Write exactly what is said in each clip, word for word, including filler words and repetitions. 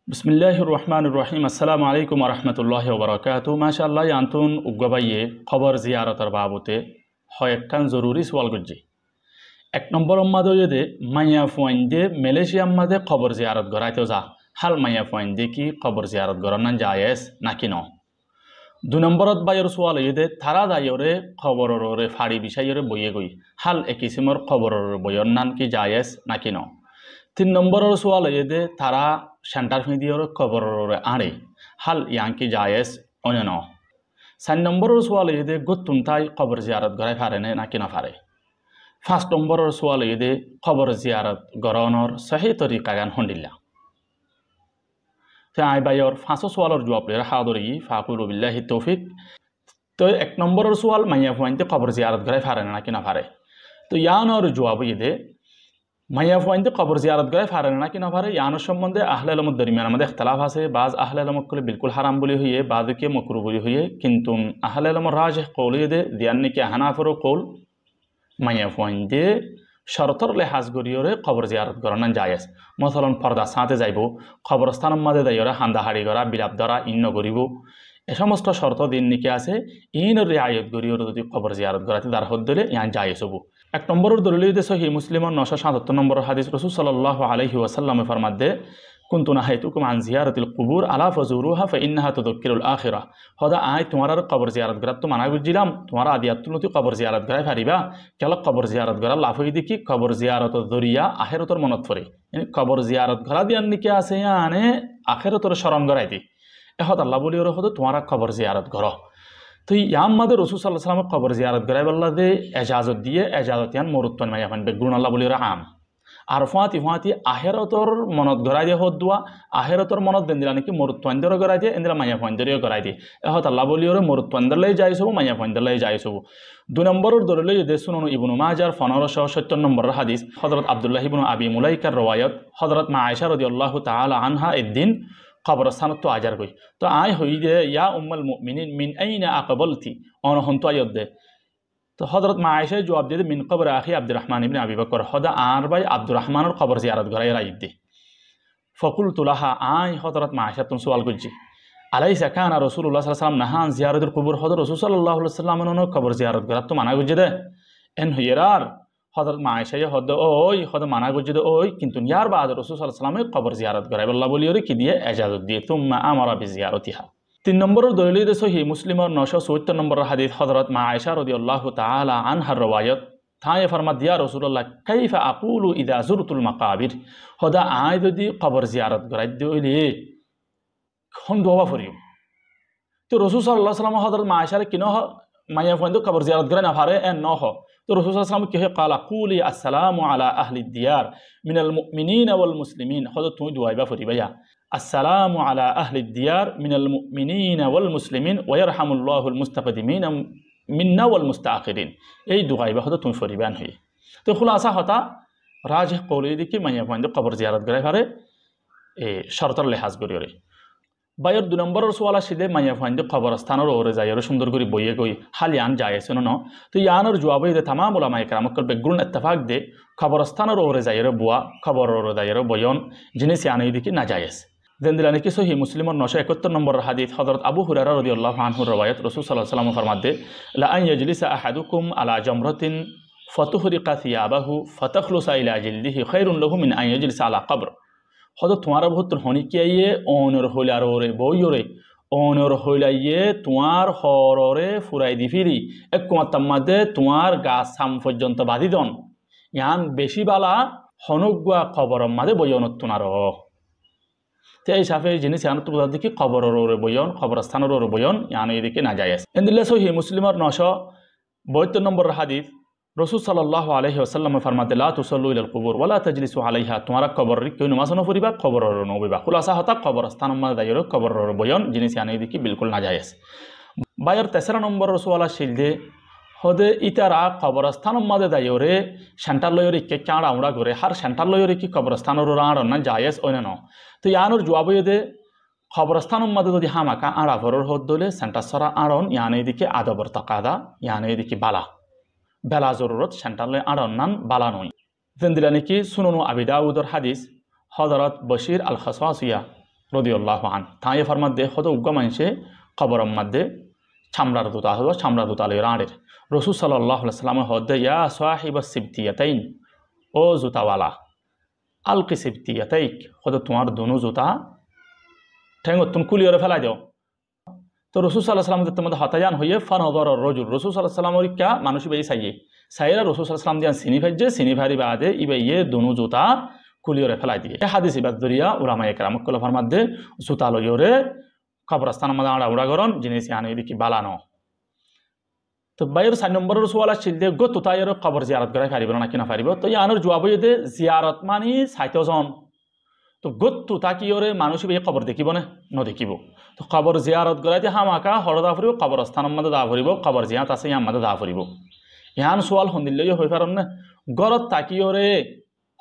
Bismilláhir rohmánir rohím. Assalamu aléikum wa rahmatulláhi wa barakátuhu. Macálla, yíanottún uggúa báiye kóbor ziyarotor baabute hoekkán zoruri suwal goijjé. Ek nombor ot mazé óiye dé, maiyafuainde Malaysiar mazé kóbor ziyarot goráito za. Hál maiyafuainde ki kóbor ziyarot goránnan jaiyes náki no? Dui nombor ot báiyor suwal óiye dé, tará zaiyóre kóboror uore fari bicáiyóre boiyé goi. Hál e kisimor kóboror uore boiyónnan ki jaiyes náki no? Tin nombor or suwal óiye dé, tará cénthar fiñdiyóre kóboror uore áñçe. Hál yián ki jaiyes óine no? Sair nombor or suwal óiye dé, góttun tái kóbor ziyarot gorái fare né náki no fare? Fañs nombor or suwal óiye dé, kóbor ziyarot gorónor sóhi torikagán hondilla? Te aññí báiyor fañsó suwalor juwab loiyóre hádir óiyi, fa aqulu billahi tawfik. Te ek nombor or suwal, maiyafuainde kóbor ziyarot gorái fare né náki no fare? Te yíanor juwab óiye dé, maiyafuainde kóbor ziyarot gorái fare né náki no fare, yíanor sombonde ahle elomor dormiyanor mazé ektelaf asé. Baz ahle elom ókkole bilkul háram buli hoiyé, baz ókkole mokru buli hoiyé, kintu ahle elomor rajeh koul óiye dé, ziyán niki Ahnafor koul, maiyafuainde cortor lehaz goríyore kóbor ziyarot goránnan jaiyes. Mosolon, fordar sáñte zaibo, kóborstanor mazé zaiyóre handa haçi gorá, bilaf dóra, iín no goríbo. E somosto corto ziyán niki asé, iínor riayot goríyore zodi kóbor ziyarot goráito zar hoddé óile, yían jaiyes óibo. Ek nombor or dolil óiye dé sóhi Muslimor nocó sátattor nombor or hádis, Rosul sallallahu aléihi wasallame formadde, kuntu nahaitukum an ziyaratil qubur, ala fazuruha fa innaha tuzakkirul akhirah. Hóde aññí tuáñráre kóbor ziyarot goráttu mana goijjílam, tuáñra aziyattú lóti kóbor ziyarot gorái faribá, kiyólla kóbor ziyarot gorár laf óiye dé ki, kóbor ziyarotor zoriya ahérotor monot foré. Yáni kóbor ziyarot gorá ziyán niki asé, yíane ahérotor coron goráiye dé. E hótalla bóliyoré hóde tuáñra kóbor ziyarot goró. Te yían mazé Rosul sallallahu aléihi wasallame kóbor ziyarot goráibolla ze ejazot diyé, ejazot yían morotfuain maiyafuain beggúnolla bóliyoré am. Ar fúañti fúañti ahérotor monot goráiye dé hoddúa, ahérotor monot zendilla niki morotfuaindóre goráiye dé, endilla maiyafuaindóre goráiye dé. E hótalla bóliyoré morotfuaindólla yó jaiyes óibo, maiyafuaindólla yó jaiyes óibo. Dui nombor or dolil óiye dé Sunanu Ibnu Majar, fondoro cót sóttor nombor or hádis, Hozrot Abdullah ibnu Abi Mulaikar rowayot, Hozrot ma Aisha rodiyallahu taala anha ek din kóborstanottú aizar goi. Te aññí hoiyí dé, ya ummal mu'minin, min aina aqbalti? One hontú aiyó dé? Te Hozrot ma Aishaye juwab diyé dé, min qabri akhi Abdurrahman ibni Abi Bakr, hóde añár bái Abdurrahmanor kóbor ziyarot goráiyore aiyí dé. Fakultu laha, aññí Hozrot ma Aishattún suwal goijjí, alaysa kana Rosulullah sallallahu aléihi wasallam naha an ziyaratil qubur, hóde Rosul sallallahu aléihi wasallame none kóbor ziyarot goráttu mana goijjé dé? En hoiyérar Hozrot ma Aishaye hóde, ói, hóde mana goijjé dé ói, kintu yíar baade Rosul sallallahu aléihi wasallame kóbor ziyarot goráibolla bóliyoré ki diyé? Ejazot diyé. Summa amara bi ziyaratiha. Tin nombor or dolil óiye dé sóhi Muslimor nocó suwóttor nombor or hádis, Hozrot ma Aisha rodiyallahu taala anhar rowayot, tañí formadde, ya Rosulallah, kaifa aqulu iza zurtul maqabir? Hóde aññí zodi kóbor ziyarot goráidde óile hondúa foriyum? Te Rosul sallallahu aléihi wasallame Hozrot ma Aishare ki no hó, maiyafuainde kóbor ziyarot gorái no fare, en no hó. Te Rosul sallallahu aléihi wasallame ki hoó? Qala quli assalamu ala ahli diyar minal mu'minina wal muslimin. Hóde tuñí dua ibá foribá ya, assalamu ala ahli diyar minal mu'minina wal muslimin wa yarhamullahul mustaqdimina minna wal mustaakhirin. Ei dua ibá hóde tuñí foribá en hoiyé. Te hulasa hotá, rajeh koul óiye dé ki maiyafuainde kóbor ziyarot gorái fare, e, cortor lehaz goríyoré. Báiyor dui nombor or suwal accíl dé, maiyafuainde kóborstanor uore zaiyóre cúndor gorí boiyé goi, hál yían jaiyes óine no? Te yíanor juwab óiye dé, tamam ulamaye keram ókkol beggún ettefak dé, kóborstanor uore zaiyóre bowa, kóboror uore zaiyóre boiyón, jinis yían óiye dé ki najaiyes. Zendilla niki sóhi Muslimor nocó ekóttor nombor or hádis, Hozrot Abu Huraira rodiyallahu anhur rowayot, Rosul sallallahu aléihi wasallame formadde, la an yajlisa ahadukum ala jamratin fatuhriqa thiyabahu fatakhlusa ila jildihi khairun lahu min an yajlisa ala qabr. Hóde tuáñrar bútottu honíkkaye oinor hoilar uore boiyóre, oinor hoilaye tuáñr hoororé furai di félai, ekkumattar mazé tuáñr gaa sam foijjonto bazi don, yían beci bála honóggua kóboror mazé boiyónottún aró. Te ei hísafe jinis yíanottú buzá za dé ki kóboror uore boiyón, kóborstanor uore boiyón, yían óiye dé ki najaiyes. Endilla sóhi Muslimor nocó baáttor nombor or hádis, Rosul sallallahu aléihi wasallame formadde, la tusallu ilal qubur wa la tajlisu alaiha, tuáñra kóboror ikká nomás no foribá, kóboror uore no boibá. Hulasa hotá, kóborstanor mazé zaiyóre kóboror uore boiyón, jinis yían óiye dé ki bilkul najaiyes. Báiyor tesera nombor or suwal accíl dé, hóde ítara kóborstanor mazé zaiyóre cénthar loiyóre ikká ikká áñça uñça goré, hár cénthar loiyóre ki kóborstanor uore áñçonnan jaiyes óine no? Te yíanor juwab óiye dé, kóborstanor mazé zodi hámaka áñça forer hódde óile cénthar sára áñçon, yían óiye dé ki adobor takaza, yían óiye dé ki bála. Bela zorurot cénthar loi áñçonnan bála no. Zendilla niki Sunanu Abi Dawudor hádis, Hozrot Bocir al Khasasiya rodiyallahu anhu. Tañí formar de, hoto uggwá maincé koboror maze camrar zuta, hoto camrar zuta loi añçer. Rosul sallallahu alaihi wasallam e hoódde, "Ya sahiba sibtiyatayn, ó zutawala, alqi sibtiyatayk, hoto tuáñr dunú zuta théngottún kúliyóre félai do." Tó Rosul sallallahu alaihi wasallam zettót hotá yián hoiyé, fanazara rajul, Rosul sallallahu alaihi wasallam or ikká manúic ibáye saiyé. Saiyóre Rosul sallallahu alaihi wasallam de yián siní faijjé, siní fari baade ibáye dunú zuta kúliyóre félai diyé. E hádis ibár zoriya ulamaye keram ókkole formar de, zuta loiyóre koborostan or maze añçañça goron, jinís yián óilde ki bála no. Tó báiyor sair nombor or sual accíl de, góttu táiyore kobor ziyarot gorai faribó né náki no faribó? Tó yiánor juab óiye de, ziyarot mani saito zon. Tó góttu tákiyore manúic ibáye kobor dekíbo né? No dekíbo. Tó kobor ziyarot goraite hámaka hoçé za foribó, koborostan or maze za foribó, kobor ziyarot asé yián maze za foribó. Yián sual hondilla óiye hoi faron né? Górot tákiyore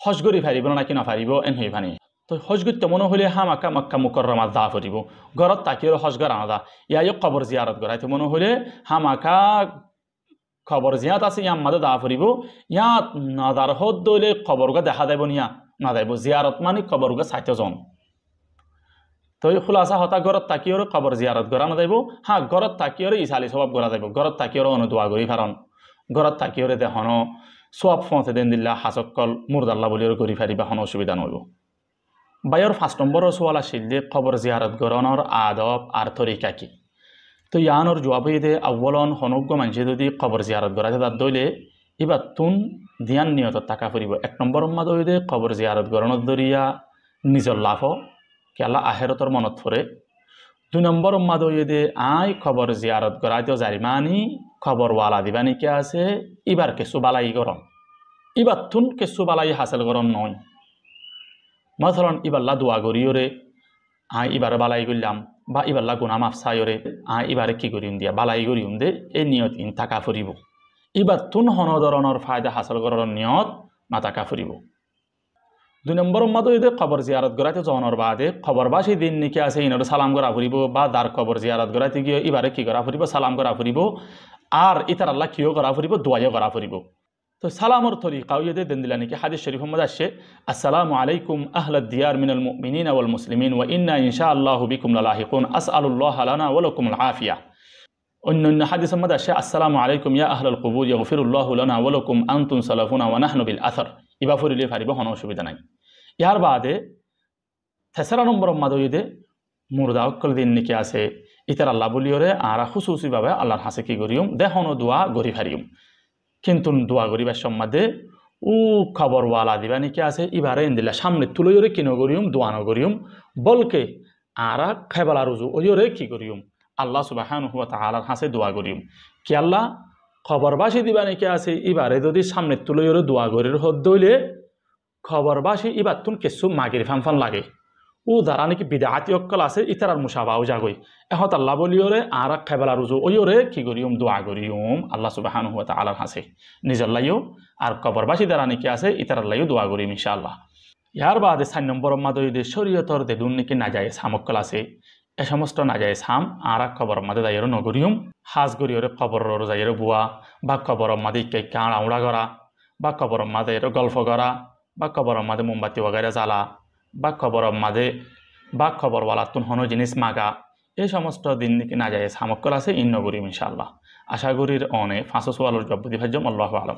hóc gorí faribó né náki no faribó, en hoi fani. Tó hóc goitté mone hoilé hámaka Makka Mukarramat za foribó. Górot tákiyore hóc gora no za. Yá yó kobor ziyarot goraite mone hoilé hámaka kobor ziyarot asé yián maze za foribó. Yián no zar hoódde óile kobor uggwá dehá zaibo né? No zaibo. Ziyarot mani kobor uggwá saito zon. Tó hulasa hotá, górot tákiyore kobor ziyarot gora no zaibo. Há, górot tákiyore isali sowab gora zaibo. Górot tákiyore one dua gorí faron. Górot tákiyore de hono sowab foóñse de endilla hás ókkol murdalla buliyóre gorí faribá, hono osubida no óibo. Báiyor fañs nombor or sual accíl de, kobor ziyarot goronor adob ar torika ki? Tó yiánor juab óiye de, awwalon hono uggwá maincé zodi kobor ziyarot goraite zadde óile ibattún diyan niyotot táka foribó. Ek nombor or maze óiye de kobor ziyarot goronor zoriya nizor laf, ki Allah, ahérotor monot fore. Dui nombor or maze óiye de añí kobor ziyarot goraite zar mani kobor wala zibá niki asé ibar kessú bálai goron. Ibattún kessú bálai hasel goron no. Masalan, iballa dua goríyore añí ibare bálai goillám, ba iballa guná maf saiyore añí ibare ki goríyum diya, bálai goríyum de, e niyot in táka foribó. Ibattún hono doronor faida hasel goronor niyot no táka foribó. Dui nombor or maze óiye de kobor ziyarot goraite zonor baade kobor baci din niki asé inore salam gora foribó, ba zar kobor ziyarot goraite giyé ibare ki gora foribó? Salam gora foribó. Ar itaralla kiyó gora foribó? Dua yó gora foribó. Tó salamor torika óiye de dendilla niki hádis corifor maze aiccé, "Assalamu alaikum ahlad diyar minal mu'minina wal muslimin wa inna insha Allahu bikum lalahiqun. As'alullaha lana wa lakumul afiya." Oinno oinno hádisor maze aiccé, "Assalamu alaikum ya ahlal qubur, yaghfirullahu lana wa lakum, antum salafuna wa nahnu bil athar." Ibá forilé faribó, hono osubida nai. Yar baade tesara nombor or maze óiye de murda ókkol din niki asé, itaralla buliyóre añára hususi babe Allar hañsé ki goríyum de, hono dua gorí fariyum. Kintu dua goríbar somot de u kobor wala zibá niki asé ibare endilla samne tuloiyóre ki no goríyum? Dua no goríyum. Bolke añára kebela ruzu óiyore ki goríyum? Allah subhanahu wa ta'alar hañsé dua goríyum. Kiyólla, kobor baci zibá niki asé ibare zodi samne tuloiyore dua gorír hoódde óile kobor baci ibattún kessú magir fan fan lage. U zara niki bid'ati ókkol asé itarar mucaba ói zagói. E hotalla buliyore añára kebela ruzu óiyore ki goríyum? Dua goríyum Allah subhanahu wa ta'alar hañsé. Nizolla yó ar kobor baci zara niki asé itaralla yó dua goríyum insha Allah. Yar baade sair nombor or maze óiye de coriyotor zedún niki najayes ham ókkol asé, e somosto najayes ham añára kobor or maze zaiyore no goríyum. Hás goríyore kobor or zaiyore bua, ba kobor or maze ikká ikká añçañça gora, ba kobor or maze zaiyore golfo gora, ba kobor or maze mombatti wagaira zala, ba kobor or maze, ba kobor walattún hono jinís maga, e somosto din niki najayes ham ókkol asé in no goríyum insha Allah. Aca gorír one fañsó sualor juab di faijjum. Allahu alam.